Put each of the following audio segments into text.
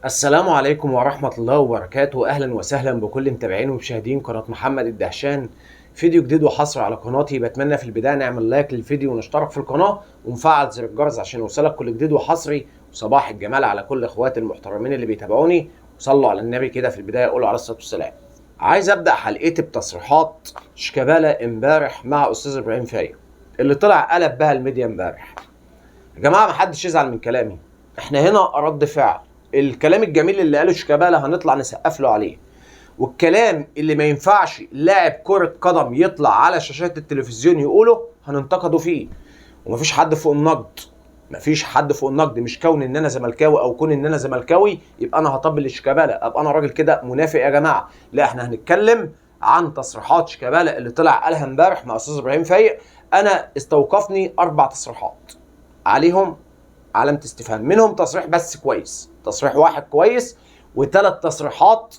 السلام عليكم ورحمة الله وبركاته. أهلا وسهلا بكل متابعين ومشاهدين قناة محمد الدهشان. فيديو جديد وحصر على قناتي. بتمنى في البداية نعمل لايك للفيديو ونشترك في القناة ونفعل زر الجرس عشان يوصلك كل جديد وحصري. وصباح الجمال على كل اخواتي المحترمين اللي بيتابعوني، وصلوا على النبي كده في البداية، قولوا عليه الصلاة والسلام. عايز ابدأ حلقتي بتصريحات شيكابالا امبارح مع استاذ ابراهيم فايق اللي طلع قلب بها الميديا امبارح. يا جماعة محدش يزعل من كلامي، احنا هنا رد فعل. الكلام الجميل اللي قاله شيكابالا هنطلع نسقف له عليه، والكلام اللي ما ينفعش لاعب كرة قدم يطلع على شاشات التلفزيون يقوله هننتقده فيه. ومفيش حد فوق النقد، مفيش حد فوق النقد. مش كون ان انا زملكاوي او كون ان انا زملكاوي يبقى انا هطبل لشيكابالا، ابقى انا راجل كده منافق يا جماعة. لا، احنا هنتكلم عن تصريحات شيكابالا اللي طلع قالها امبارح مع استاذ ابراهيم فايق. انا استوقفني 4 تصريحات عليهم علامة استفهام، منهم تصريح بس كويس، تصريح واحد كويس، وثلاث تصريحات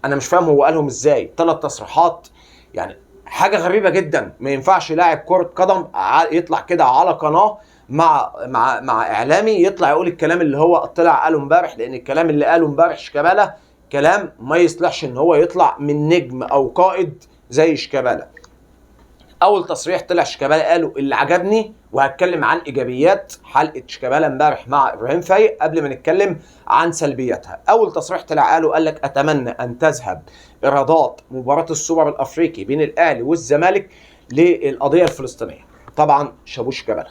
انا مش فاهم هو قالهم ازاي. 3 تصريحات يعني حاجة غريبة جدا. ما ينفعش لاعب كرة قدم يطلع كده على قناة مع مع مع اعلامي يطلع يقول الكلام اللي هو طلع قاله امبارح، لان الكلام اللي قاله امبارح شيكابالا كلام ما يصلحش ان هو يطلع من نجم او قائد زي شيكابالا. اول تصريح طلع شيكابالا قاله اللي عجبني، وهتكلم عن ايجابيات حلقة شيكابالا امبارح مع ابراهيم فايق قبل ما نتكلم عن سلبياتها. اول تصريح طلع قاله قال لك اتمنى ان تذهب ايرادات مباراة السوبر الافريقي بين الاهلي والزمالك للقضية الفلسطينية. طبعا شابوه شيكابالا،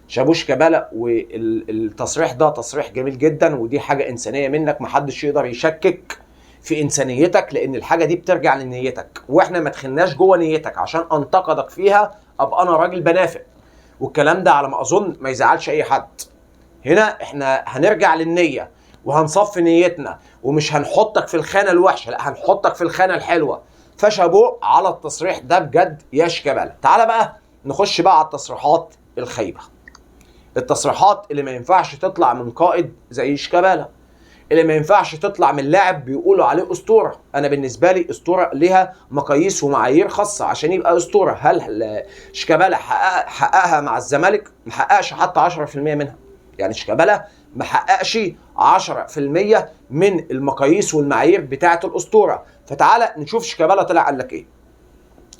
شابوه شيكابالا، والتصريح ده تصريح جميل جدا، ودي حاجة انسانيه منك، محدش يقدر يشكك في انسانيتك، لان الحاجة دي بترجع لنيتك، واحنا ما دخلناش جوه نيتك عشان انتقدك فيها ابقى انا راجل بنافق. والكلام ده على ما اظن ما يزعلش اي حد. هنا احنا هنرجع للنيه وهنصفي نيتنا، ومش هنحطك في الخانة الوحشة، لا هنحطك في الخانة الحلوة. فشابوه على التصريح ده بجد يا شيكابالا. تعالى بقى نخش بقى على التصريحات الخايبة، التصريحات اللي ما ينفعش تطلع من قائد زي شيكابالا، اللي ما ينفعش تطلع من لاعب بيقولوا عليه اسطورة. انا بالنسبة لي اسطورة ليها مقاييس ومعايير خاصة عشان يبقى اسطورة. هل شيكابالا حققها مع الزمالك؟ ما حققش حتى 10% منها. يعني شيكابالا ما حققش 10% من المقاييس والمعايير بتاعه الاسطورة. فتعالى نشوف شيكابالا طلع قال لك ايه.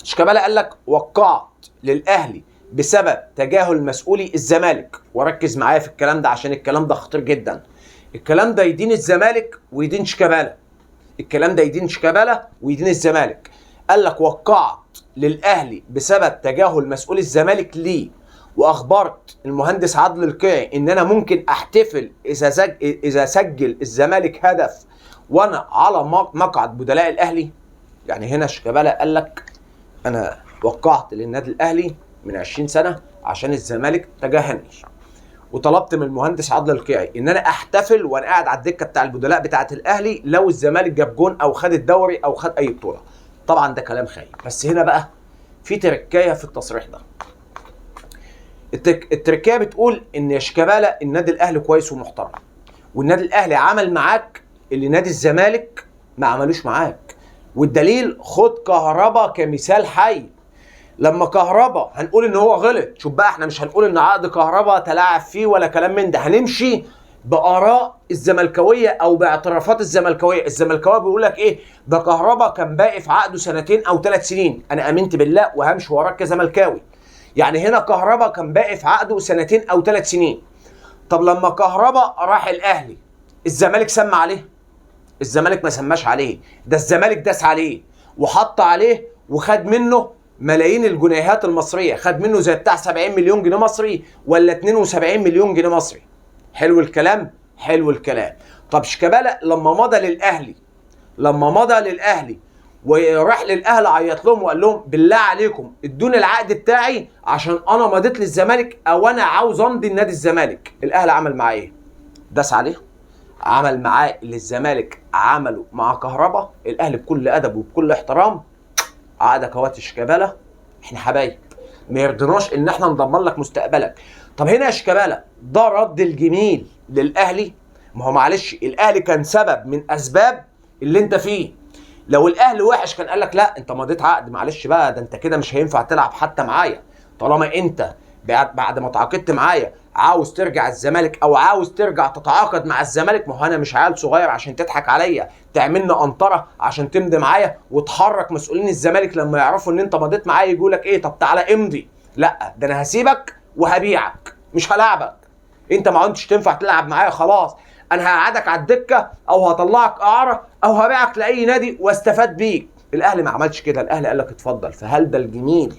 شيكابالا قال لك وقعت للاهلي بسبب تجاهل مسؤولي الزمالك. وركز معايا في الكلام ده عشان الكلام ده خطير جدا. الكلام ده يدين الزمالك ويدين شيكابالا، الكلام ده يدين شيكابالا ويدين الزمالك. قال لك وقعت للاهلي بسبب تجاهل مسؤول الزمالك ليه، واخبرت المهندس عادل القيعي ان انا ممكن احتفل اذا سجل الزمالك هدف وانا على مقعد بدلاء الاهلي. يعني هنا شيكابالا قال لك انا وقعت للنادي الاهلي من 20 سنة عشان الزمالك تجاهلني، وطلبت من المهندس عادل القيعي ان انا احتفل وانا قاعد على الدكة بتاع البدلاء بتاعه الاهلي لو الزمالك جاب جون او خد الدوري او خد اي بطوله. طبعا ده كلام خايب، بس هنا بقى في تركايه في التصريح ده. التركايه بتقول ان يا شيكابالا النادي الاهلي كويس ومحترم، والنادي الاهلي عمل معاك اللي نادي الزمالك ما عملوش معاك، والدليل خد كهربا كمثال حي. لما كهربا هنقول ان هو غلط، شوف بقى احنا مش هنقول ان عقد كهربا تلاعب فيه ولا كلام من ده، هنمشي باراء الزملكاويه او باعترافات الزملكاويه. الزملكاويه بيقول لك ايه؟ ده كهربا كان باقي في عقده 2 أو 3 سنين. انا امنت بالله وهمشي وراك كزملكاوي. يعني هنا كهربا كان باقي في عقده 2 أو 3 سنين. طب لما كهربا راح الاهلي الزمالك سمى عليه؟ الزمالك ما سماش عليه، ده الزمالك داس عليه وحط عليه وخد منه ملايين الجنيهات المصرية، خد منه زي بتاع 70 مليون جنيه مصري ولا 72 مليون جنيه مصري. حلو الكلام، حلو الكلام. طب شيكابالا لما مضى للاهلي، لما مضى للاهلي وراح للاهلي عيط لهم وقال لهم بالله عليكم ادوني العقد بتاعي عشان انا مضيت للزمالك او انا عاوز امضي لنادي الزمالك. الاهلي عمل معاه ايه؟ داس عليه، عمل معاه اللي الزمالك عمله مع كهربا. الاهلي بكل ادب وبكل احترام عقدك اهوت يا شيكابالا، احنا حبايب، ما يرضناش ان احنا ندمر لك مستقبلك. طب هنا يا شيكابالا ده رد الجميل للاهلي. ما هو معلش الاهلي كان سبب من اسباب اللي انت فيه. لو الاهلي وحش كان قال لك لا انت مضيت عقد، معلش بقى ده انت كده مش هينفع تلعب حتى معايا، طالما انت بعد ما تعاقدت معايا عاوز ترجع الزمالك او عاوز ترجع تتعاقد مع الزمالك، ما هو انا مش عيل صغير عشان تضحك عليا، تعملنا قنطرة عشان تمضي معايا وتحرك مسؤولين الزمالك لما يعرفوا ان انت مضيت معايا يقول لك ايه، طب تعالى امضي. لا، ده انا هسيبك وهبيعك، مش هلاعبك، انت ما عدتش تنفع تلعب معايا خلاص، انا هقعدك على الدكة او هطلعك اعاره او هبيعك لاي نادي واستفاد بيك. الاهلي ما عملش كده، الاهلي قال لك اتفضل. فهل ده الجميل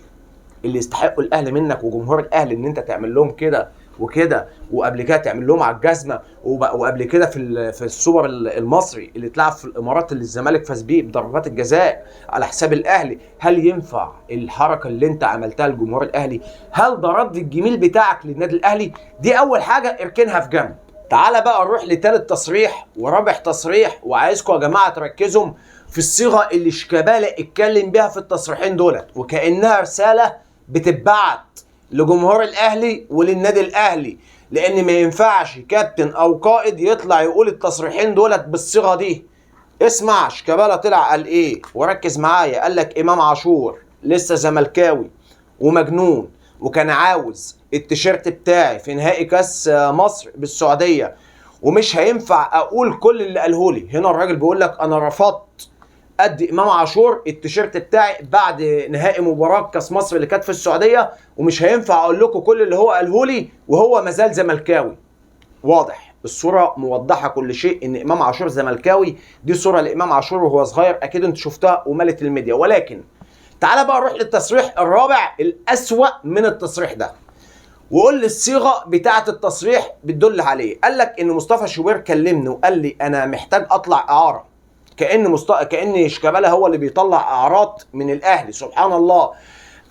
اللي يستحقه الاهلي منك وجمهور الاهلي ان انت تعمل لهم كده وكده، وقبل كده تعمل لهم على الجزمة، وقبل كده في السوبر المصري اللي اتلعب في الامارات اللي الزمالك فاز بيه بضربات الجزاء على حساب الاهلي؟ هل ينفع الحركة اللي انت عملتها لجمهور الاهلي؟ هل ده رد الجميل بتاعك للنادي الاهلي؟ دي اول حاجة اركنها في جنب. تعالى بقى نروح لتالت تصريح ورابع تصريح، وعايزكم يا جماعة تركزوا في الصيغة اللي شيكابالا اتكلم بيها في التصريحين دولت، وكانها رسالة بتتبعت لجمهور الاهلي وللنادي الاهلي، لان ما ينفعش كابتن او قائد يطلع يقول التصريحين دولت بالصيغه دي. اسمع شيكابالا طلع قال ايه وركز معايا. قال لك امام عاشور لسه زملكاوي ومجنون، وكان عاوز التيشيرت بتاعي في نهائي كاس مصر بالسعودية، ومش هينفع اقول كل اللي قاله لي. هنا الراجل بيقول لك انا رفضت ادي امام عاشور التيشيرت بتاعي بعد نهائي مباراة كاس مصر اللي كانت في السعودية، ومش هينفع اقول لكم كل اللي هو قاله لي وهو مازال زملكاوي. واضح الصورة موضحة كل شيء ان امام عاشور زملكاوي. دي صوره لامام عاشور وهو صغير، اكيد انت شفتها وملت الميديا. ولكن تعال بقى نروح للتصريح الرابع الاسوأ من التصريح ده، وقول لي الصيغة بتاعه التصريح بتدل عليه. قال لك ان مصطفى شوبير كلمني وقال لي انا محتاج اطلع اعاره، كأن شيكابالا هو اللي بيطلع اعارات من الاهلي، سبحان الله.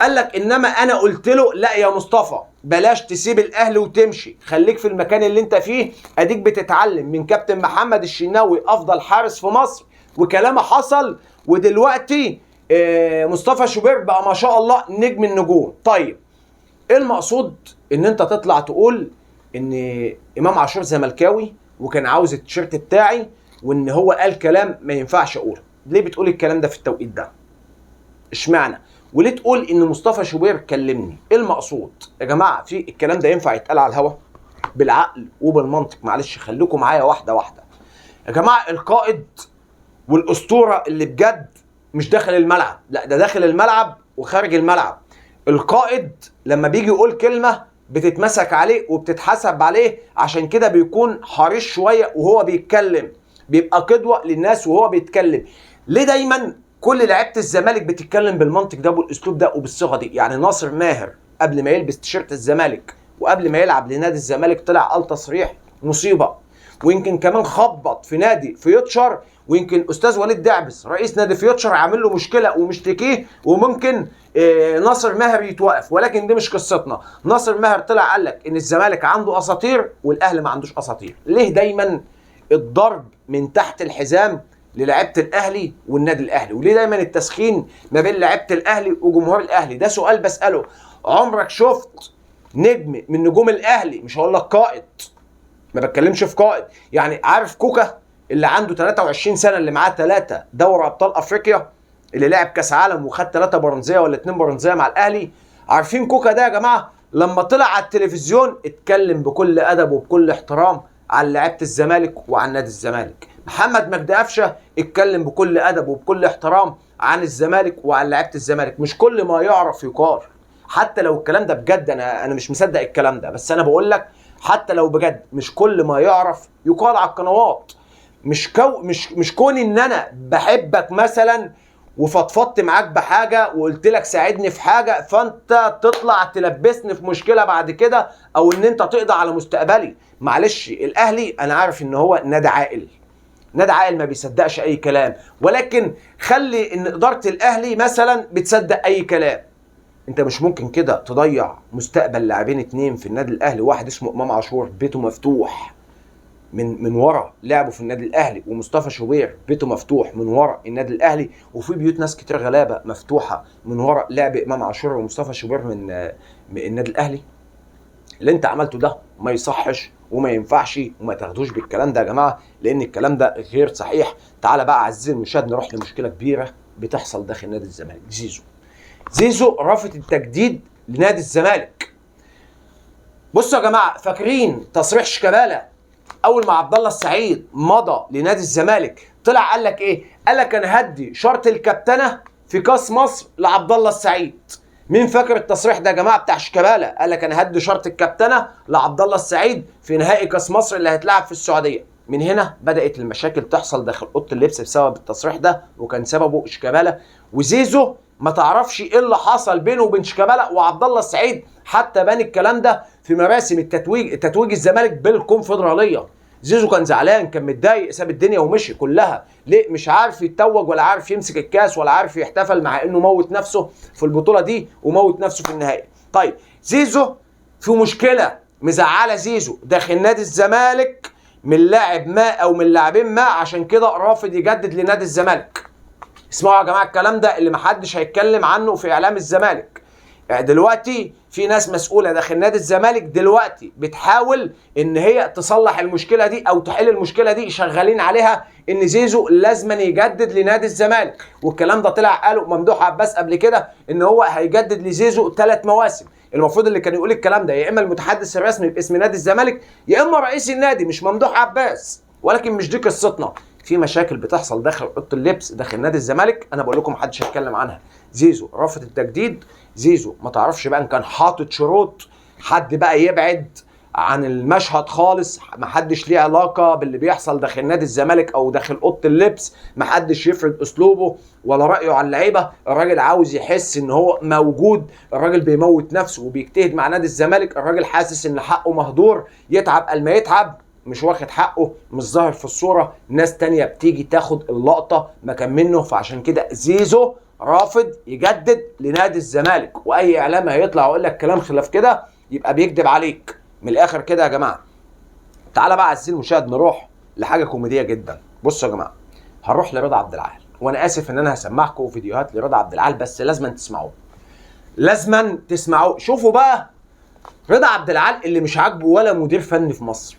قال لك انما انا قلت له لا يا مصطفى بلاش تسيب الاهلي وتمشي، خليك في المكان اللي انت فيه، اديك بتتعلم من كابتن محمد الشناوي افضل حارس في مصر، وكلامه حصل، ودلوقتي مصطفى شوبير بقى ما شاء الله نجم النجوم. طيب ايه المقصود ان انت تطلع تقول ان امام عاشور زملكاوي وكان عاوز التيشيرت بتاعي وان هو قال كلام ما ينفعش اقوله؟ ليه بتقول الكلام ده في التوقيت ده؟ اشمعنى؟ وليه تقول ان مصطفى شوبير كلمني؟ ايه المقصود يا جماعة؟ في الكلام ده ينفع يتقال على الهوا بالعقل وبالمنطق؟ معلش خليكم معايا واحدة واحدة يا جماعة. القائد والاسطوره اللي بجد مش داخل الملعب، لا ده داخل الملعب وخارج الملعب. القائد لما بيجي يقول كلمة بتتمسك عليه وبتتحسب عليه، عشان كده بيكون حريص شوية وهو بيتكلم، بيبقى قدوة للناس وهو بيتكلم. ليه دايما كل لعيبة الزمالك بتتكلم بالمنطق ده وبالاسلوب ده وبالصيغه دي؟ يعني ناصر ماهر قبل ما يلبس تيشيرت الزمالك وقبل ما يلعب لنادي الزمالك طلع قال تصريح مصيبة، ويمكن كمان خبط في نادي فيوتشر، ويمكن استاذ وليد دعبس رئيس نادي فيوتشر عامل له مشكلة ومشتكيه، وممكن ناصر ماهر يتوقف. ولكن دي مش قصتنا. ناصر ماهر طلع قال لك ان الزمالك عنده اساطير والاهلي ما عندوش اساطير. ليه دايما الضرب من تحت الحزام للاعيبه الاهلي والنادي الاهلي؟ وليه دايما التسخين ما بين لعيبة الاهلي وجمهور الاهلي؟ ده سؤال بساله. عمرك شفت نجم من نجوم الاهلي، مش هقول لك قائد، ما بتكلمش في قائد، يعني عارف كوكا اللي عنده 23 سنة اللي معاه 3 دوري ابطال افريقيا، اللي لعب كاس عالم وخد 3 برونزيه ولا 2 برونزيه مع الاهلي؟ عارفين كوكا ده يا جماعة لما طلع على التلفزيون اتكلم بكل ادب وبكل احترام على لعيبة الزمالك وعن نادي الزمالك. محمد مجدي قفشه اتكلم بكل ادب وبكل احترام عن الزمالك وعن لعيبة الزمالك. مش كل ما يعرف يقال، حتى لو الكلام ده بجد، انا مش مصدق الكلام ده، بس انا بقول لك حتى لو بجد مش كل ما يعرف يقال على القنوات. مش كون ان انا بحبك مثلا وفضفضت معاك بحاجة وقلت لك ساعدني في حاجة فانت تطلع تلبسني في مشكلة بعد كده، او ان انت تقضي على مستقبلي. معلش الاهلي انا عارف ان هو نادي عاقل، نادي عاقل ما بيصدقش اي كلام، ولكن خلي ان ادارة الاهلي مثلا بتصدق اي كلام. انت مش ممكن كده تضيع مستقبل لاعبين 2 في النادي الاهلي، واحد اسمه امام عاشور بيته مفتوح من ورا لعبه في النادي الاهلي، ومصطفى شوبير بيته مفتوح من ورا النادي الاهلي، وفي بيوت ناس كتير غلابة مفتوحة من ورا لعب امام عاشور ومصطفى شوبير من النادي الاهلي. اللي انت عملته ده ما يصحش وما ينفعش، وما تاخدوش بالكلام ده يا جماعة، لان الكلام ده غير صحيح. تعالى بقى عزيزي المشاهد نروح لمشكلة كبيرة بتحصل داخل نادي الزمالك. زيزو رافض التجديد لنادي الزمالك. بصوا يا جماعة، فاكرين تصريح شيكابالا اول ما عبد الله السعيد مضى لنادي الزمالك؟ طلع قال لك ايه؟ قال لك انا هدي شرط الكابتنه في كاس مصر لعبد الله السعيد. مين فاكر التصريح ده يا جماعة بتاع شيكابالا؟ قال لك انا هدي شرط الكابتنه لعبد الله السعيد في نهائي كاس مصر اللي هيتلعب في السعودية. من هنا بدات المشاكل تحصل داخل اوضة اللبس بسبب التصريح ده، وكان سببه شيكابالا وزيزو. ما تعرفش ايه اللي حصل بينه وبين شيكابالا وعبد الله السعيد، حتى بان الكلام ده في مراسم التتويج الزمالك بالكونفدراليه. زيزو كان زعلان، كان متضايق، ساب الدنيا ومشي كلها. ليه؟ مش عارف يتوج ولا عارف يمسك الكاس ولا عارف يحتفل، مع انه موت نفسه في البطولة دي وموت نفسه في النهائي. طيب زيزو في مشكلة مزعله زيزو داخل نادي الزمالك من لاعب ما او من لاعبين ما، عشان كده رافض يجدد لنادي الزمالك. اسمعوا يا جماعة الكلام ده اللي محدش هيتكلم عنه في اعلام الزمالك. يعني دلوقتي في ناس مسؤولة داخل نادي الزمالك دلوقتي بتحاول ان هي تصلح المشكلة دي او تحل المشكلة دي، شغالين عليها ان زيزو لازما يجدد لنادي الزمالك. والكلام ده طلع قاله ممدوح عباس قبل كده ان هو هيجدد لزيزو 3 مواسم. المفروض اللي كان يقول الكلام ده يا اما المتحدث الرسمي باسم نادي الزمالك يا اما رئيس النادي، مش ممدوح عباس. ولكن مش دي قصتنا. في مشاكل بتحصل داخل اوضة اللبس داخل نادي الزمالك، انا بقول لكم محدش هيتكلم عنها. زيزو رافض التجديد، زيزو ما تعرفش بقى ان كان حاطط شروط، حد بقى يبعد عن المشهد خالص، ما حدش ليه علاقة باللي بيحصل داخل نادي الزمالك او داخل اوضة اللبس، ما حدش يفرض اسلوبه ولا رايه على اللعيبة. الراجل عاوز يحس ان هو موجود، الراجل بيموت نفسه وبيجتهد مع نادي الزمالك، الراجل حاسس ان حقه مهدور، يتعب قال ما يتعب، مش واخد حقه، مش ظاهر في الصورة، ناس تانية بتيجي تاخد اللقطة مكان منه. فعشان كده زيزو رافض يجدد لنادي الزمالك، واي اعلام هيطلع ويقول لك كلام خلاف كده يبقى بيكذب عليك من الاخر كده يا جماعة. تعالى بقى عزيزي المشاهد نروح لحاجة كوميدية جدا. بصوا يا جماعة، هنروح لرضا عبد العال، وانا اسف ان انا هسمعكم فيديوهات لرضا عبد العال بس لازم تسمعوه، لازم تسمعوه. شوفوا بقى رضا عبد العال اللي مش عاجبه ولا مدير فني في مصر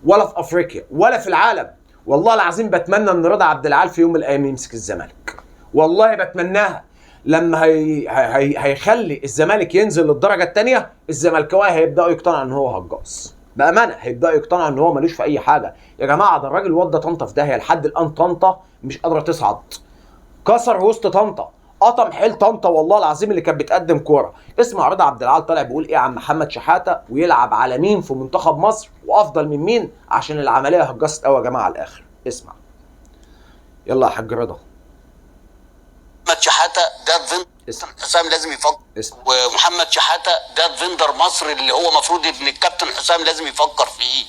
ولا في افريقيا ولا في العالم. والله العظيم بتمنى ان رضا عبد العال في يوم من الايام يمسك الزمالك، والله بتمناها. لما هيخلي الزمالك ينزل للدرجة الثانية، الزملكاويه هيبداوا يقتنعوا ان هو هجاص بامانه، هيبداوا يقتنعوا ان هو ملوش في اي حاجة. يا جماعة ده الراجل ودى طنطا في داهية، لحد الان طنطا مش قادرة تصعد، كسر وسط طنطا، قطم حيل طنطا والله العظيم اللي كانت بتقدم كورة. اسمع رضا عبد العال طالع بيقول ايه عن محمد شحاته، ويلعب على مين في منتخب مصر وافضل من مين، عشان العملية هجصت قوي يا جماعة على الاخر. اسمع يلا يا حاج رضا. محمد شحاته ده defender حسام لازم يفكر. اسمع. ومحمد شحاته ده defender مصر اللي هو المفروض ان الكابتن حسام لازم يفكر فيه،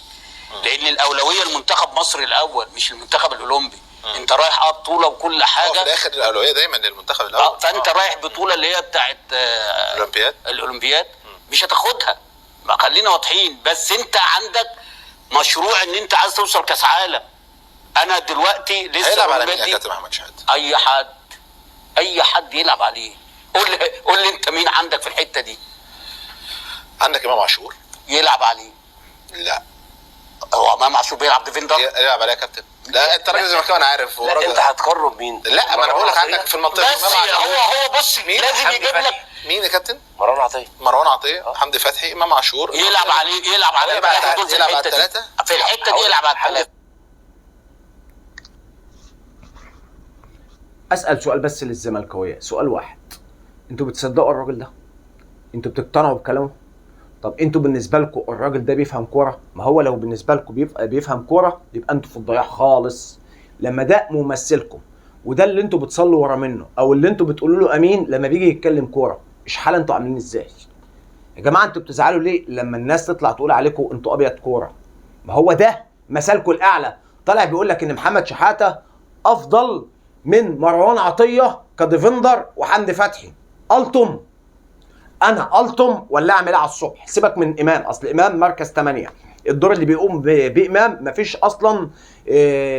لان الاولوية لمنتخب مصر الاول مش المنتخب الاولمبي. انت رايح بطوله وكل حاجة، في الاخر الاولوية دايما للمنتخب الاول. فانت رايح بطوله اللي هي بتاعت الاولمبياد، الاولمبياد مش هتاخدها، خلينا واضحين. بس انت عندك مشروع ان انت عايز توصل كاس عالم. انا دلوقتي لسه هيلعب على مين يا كابتن محمد شحاته؟ اي حد، اي حد يلعب عليه. قول لي انت مين عندك في الحتة دي؟ عندك امام عاشور يلعب عليه؟ لا، هو امام عاشور بيلعب defender؟ يلعب عليه يا كابتن. لا انت راجل زملكاوي انا عارف. لا انت هتقرب مين؟ لا ما انا بقول لك عندك في المنطقة بس هو بص لازم يجيب لك مين يا كابتن؟ مروان عطية، مروان عطية، حمدي فتحي، امام عاشور يلعب عليه، يلعب عليه، يلعب على الثلاثة في الحتة دي، يلعب على الثلاثة. اسال سؤال بس للزملكاويه، سؤال واحد، انتوا بتصدقوا الراجل ده؟ انتوا بتقتنعوا بكلامه؟ طب انتوا بالنسبة لكم الراجل ده بيفهم كورة؟ ما هو لو بالنسبة لكم بيفهم كورة يبقى انتوا في الضياع خالص. لما ده ممثلكم وده اللي انتوا بتصلوا ورا منه او اللي انتوا بتقولوا له امين لما بيجي يتكلم كورة، اشحال انتوا عاملين ازاي؟ يا جماعة انتوا بتزعلوا ليه لما الناس تطلع تقول عليكم انتوا ابيض كورة؟ ما هو ده مثلكم الاعلى، طالع بيقول لك ان محمد شحاته افضل من مروان عطية ك defender وحمدي فتحي. التم انا التم ولا اعمل ايه على الصبح؟ سيبك من امام، اصل امام مركز 8، الدور اللي بيقوم بامام مفيش اصلا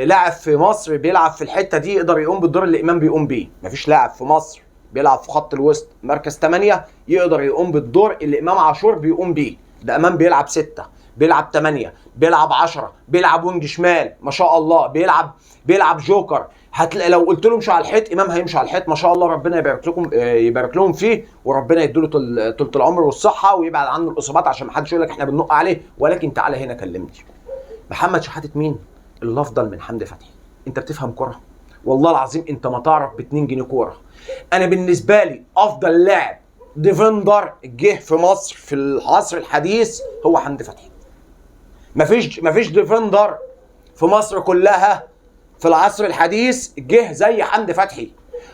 لاعب في مصر بيلعب في الحتة دي يقدر يقوم بالدور اللي امام بيقوم بيه. مفيش لاعب في مصر بيلعب في خط الوسط مركز 8 يقدر يقوم بالدور اللي امام عاشور بيقوم بيه. ده امام بيلعب 6، بيلعب 8، بيلعب 10، بيلعب wing شمال ما شاء الله، بيلعب جوكر. هتلاقي لو قلت له امشي على الحيط امام هيمشي على الحيط ما شاء الله. ربنا يبارك لكم، يبارك لهم فيه، وربنا يديله طولة العمر والصحة ويبعد عنه الاصابات عشان ما حدش يقول لك احنا بننق عليه. ولكن تعالى هنا كلمني، محمد شحاته مين اللي افضل من حمدي فتحي؟ انت بتفهم كره؟ والله العظيم انت ما تعرف ب 2 جنيه كورة. انا بالنسبة لي افضل لاعب defender جه في مصر في العصر الحديث هو حمدي فتحي. مفيش defender في مصر كلها في العصر الحديث جه زي حمدي فتحي.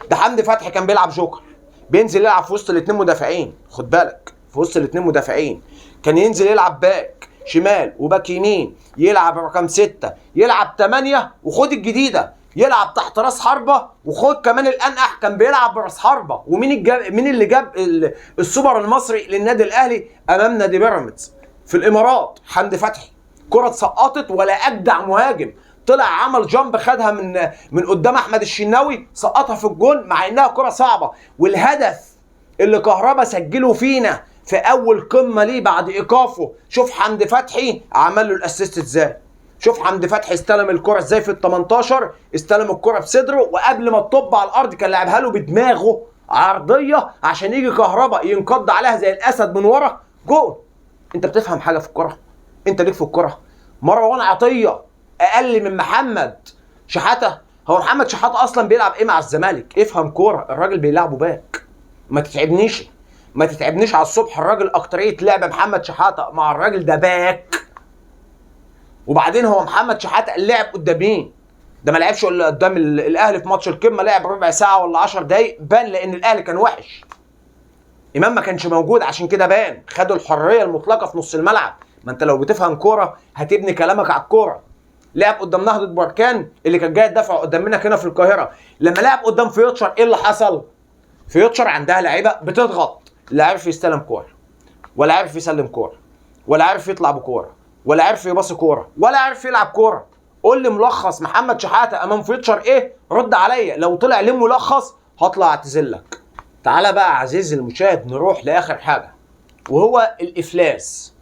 ده حمدي فتحي كان بيلعب جوكر، بينزل يلعب في وسط الاثنين مدافعين، خد بالك، في وسط الاثنين مدافعين كان ينزل يلعب back شمال و back يمين، يلعب رقم 6، يلعب 8، وخد الجديدة يلعب تحت راس حربه، وخد كمان الانقح كان بيلعب براس حربه. ومين مين اللي جاب السوبر المصري للنادي الاهلي امام نادي بيراميدز في الامارات؟ حمدي فتحي. كره اتسقطت ولا اجدع مهاجم طلع عمل jump خدها من قدام احمد الشناوي سقطها في الجون، مع انها كره صعبة. والهدف اللي كهربا سجله فينا في اول قمة ليه بعد ايقافه، شوف حمدي فتحي عمل له ال assist ازاي، شوف حمدي فتحي استلم الكره ازاي في ال 18، استلم الكره بصدره وقبل ما تطب على الارض كان لعبها له بدماغه عرضية عشان يجي كهربا ينقض عليها زي الاسد من ورا جول. انت بتفهم حاجة في الكره؟ انت ليك في الكره؟ مروان عطية اقل من محمد شحاته؟ هو محمد شحاته اصلا بيلعب ايه مع الزمالك؟ افهم كورة، الراجل بيلعبه back. ما تتعبنيش، ما تتعبنيش على الصبح. الراجل اكتريه لعب محمد شحاته مع الراجل ده back. وبعدين هو محمد شحاته لعب قدام مين؟ ده ما لعبش الا قدام الاهلي في ماتش القمه، لعب ربع ساعة ولا 10 دقايق بان، لان الاهلي كان وحش، امام ما كانش موجود عشان كده بان، خدوا الحرية المطلقة في نص الملعب. ما انت لو بتفهم كورة هتبني كلامك على الكورة. لعب قدام نهضة بركان اللي كان جاي يدافع قدام منك هنا في القاهرة، لما لعب قدام فيوتشر ايه اللي حصل؟ فيوتشر عندها لعيبة بتضغط، لا عارف يستلم كورة ولا عارف يسلم كورة ولا عارف يطلع بكوره ولا عارف يباصي كورة ولا عارف يلعب كورة. قول لي ملخص محمد شحاته امام فيوتشر ايه؟ رد عليا، لو طلع ليه ملخص هطلع اعتذر لك. تعالى بقى عزيزي المشاهد نروح لاخر حاجة، وهو الافلاس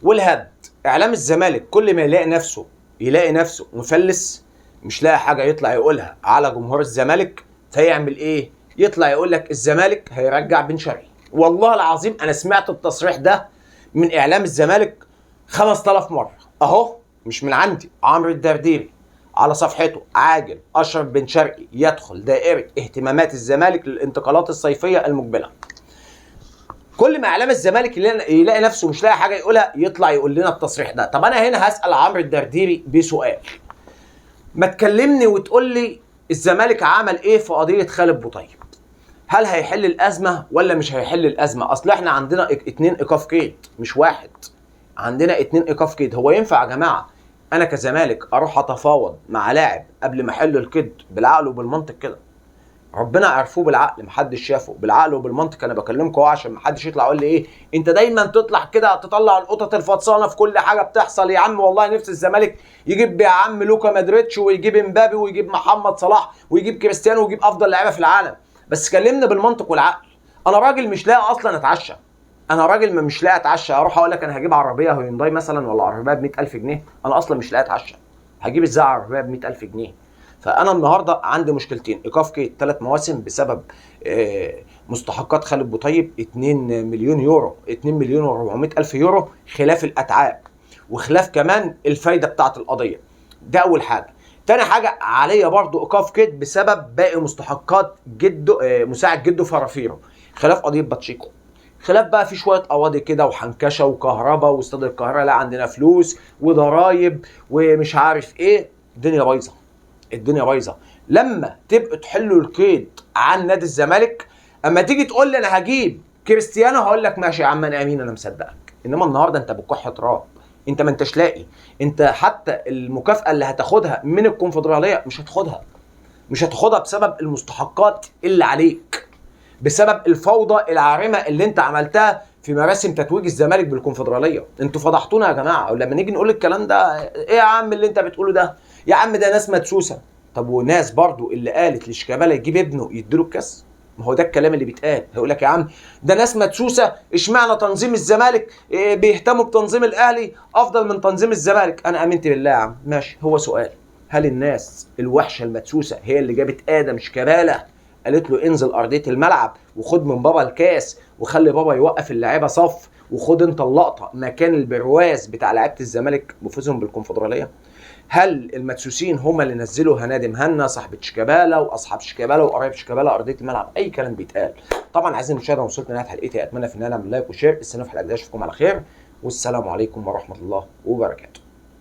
والهد. اعلام الزمالك كل ما يلاقي نفسه مفلس، مش لاقي حاجة يطلع يقولها على جمهور الزمالك، فيعمل ايه؟ يطلع يقول لك الزمالك هيرجع بن شرقي. والله العظيم انا سمعت التصريح ده من اعلام الزمالك 5000 مرة، اهو مش من عندي. عمرو الدرديري على صفحته: عاجل اشرف بن شرقي يدخل دائرة اهتمامات الزمالك للانتقالات الصيفية المقبلة. كل ما اعلام الزمالك يلاقي نفسه مش لاقي حاجة يقولها يطلع يقول لنا التصريح ده. طب انا هنا هسال عمرو الدرديري بسؤال، ما تكلمني وتقول لي الزمالك عمل ايه في قضية خالد بوطيب؟ هل هيحل الازمة ولا مش هيحل الازمة؟ اصل احنا عندنا 2 ايقاف قيد مش واحد، عندنا 2 ايقاف قيد. هو ينفع يا جماعة انا كزمالك اروح اتفاوض مع لاعب قبل ما احل القيد بالعقل وبالمنطق كده؟ ربنا عرفوه بالعقل، محدش شافه بالعقل وبالمنطق. انا بكلمكم اهو عشان محدش يطلع يقول لي ايه انت دايما تطلع كده تطلع القطط الفطسانه في كل حاجة بتحصل. يا عم والله نفس الزمالك يجيب يا عم لوكا مادريتش ويجيب امبابي ويجيب محمد صلاح ويجيب كريستيانو ويجيب افضل لعيبة في العالم، بس كلمني بالمنطق والعقل. انا راجل مش لاقي اصلا اتعشى، انا راجل ما مش لاقي اتعشى، اروح اقول لك انا هجيب عربية هيونداي مثلا ولا عربية ب 100000 جنيه؟ انا اصلا مش لاقي اتعشى، هجيب ازاي عربية ب 100000 جنيه؟ فانا النهارده عندي مشكلتين: ايقاف قيد 3 مواسم بسبب مستحقات خالد بوطيب 2 مليون يورو، 2 مليون و400 الف يورو، خلاف الاتعاب وخلاف كمان الفايدة بتاعه القضية. ده اول حاجة. تاني حاجة عليا برضو ايقاف قيد بسبب باقي مستحقات جده، مساعد جده فرافيرو، خلاف قضية باتشيكو، خلاف بقى في شوية قواضي كده وحنكشه وكهرباء واستاد القاهرة لا عندنا فلوس وضرايب ومش عارف ايه. الدنيا بايظة، الدنيا بايظة. لما تبقوا تحلوا القيد عن نادي الزمالك، اما تيجي تقول لي انا هجيب كريستيانو هقول لك ماشي يا عم انا امين انا مصدقك، انما النهارده انت بتكح تراب، انت ما انتش لاقي، انت حتى المكافاة اللي هتاخدها من الكونفدراليه مش هتاخدها، مش هتاخدها بسبب المستحقات اللي عليك، بسبب الفوضى العارمه اللي انت عملتها في مراسم تتويج الزمالك بالكونفدراليه. انتوا فضحتونا يا جماعة. ولما نيجي نقول الكلام ده، ايه يا عم اللي انت بتقوله ده؟ يا عم ده ناس مدسوسه. طب وناس برضو اللي قالت لشيكابالا يجيب ابنه يديله الكاس، ما هو ده الكلام اللي بيتقال. هيقول لك يا عم ده ناس مدسوسه، اشمعنى تنظيم الزمالك بيهتموا بتنظيم الاهلي افضل من تنظيم الزمالك؟ انا امنت بالله يا عم، ماشي. هو سؤال، هل الناس الوحشة المدسوسه هي اللي جابت ادم شيكابالا قالت له انزل ارضية الملعب وخد من بابا الكاس وخلي بابا يوقف اللعيبة صف وخد انت اللقطة مكان البرواز بتاع لعيبة الزمالك بفوزهم بالكونفدراليه؟ هل المدسوسين هم اللي نزلوا هنادي مهنا صاحبه شيكابالا واصحاب شيكابالا وقرايب شيكابالا ارضية الملعب؟ اي كلام بيتقال. طبعا عايزين المشاهدة، وصلت لنهاية حلقتي، اتمنى في النهاية نعمل like و share. استنوا في حلقة جديدة، اشوفكم على خير، والسلام عليكم ورحمة الله وبركاته.